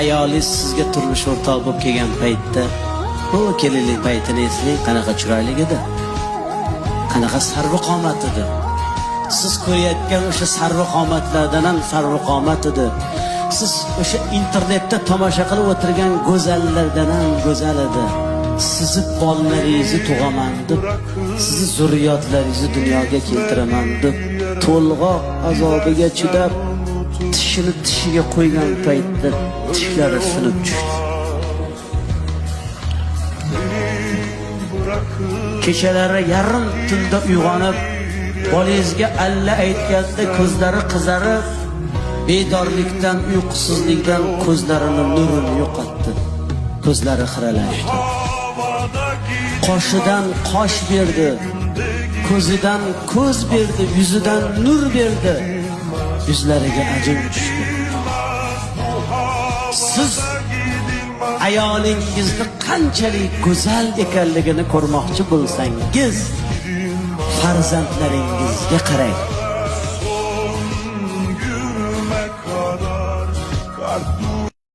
Ayolingiz sizga turmush o'rtoq bo'lib kelgan paytda, bu kelinlik paytini eslang, qanaqa chiroyli edi. Qanaqa sarvi qomat edi. Siz ko'rayotgan o'sha sarvi qomatlardan ham sarvi qomat edi. Siz o'sha internetda tomosha qilib o'tirgan go'zallardan ham go'zal edi. Sizni bolalaringizni tug'aman deb, sizni zurriyotlaringizni dunyoga keltiraman deb to'lg'oq azobiga chidab, tishini tishiga qo'ygan paytda tishlari sinib tushdi. Kechalari yarim tunda uyg'onib, bolangizga alla aytganda ko'zlari qizarib, bedorlikdan, uyqusizlikdan ko'zlarini nurini yo'qotdi. Ko'zlari xiralashdi. Qoshidan qosh berdi, ko'zidan ko'z berdi, yuzidan nur berdi. Yuzlariga ajin tushdi. Siz ayolingizni qanchalik go'zal ekanligini ko'rmoqchi bo'lsangiz, farzandlaringizga qarang.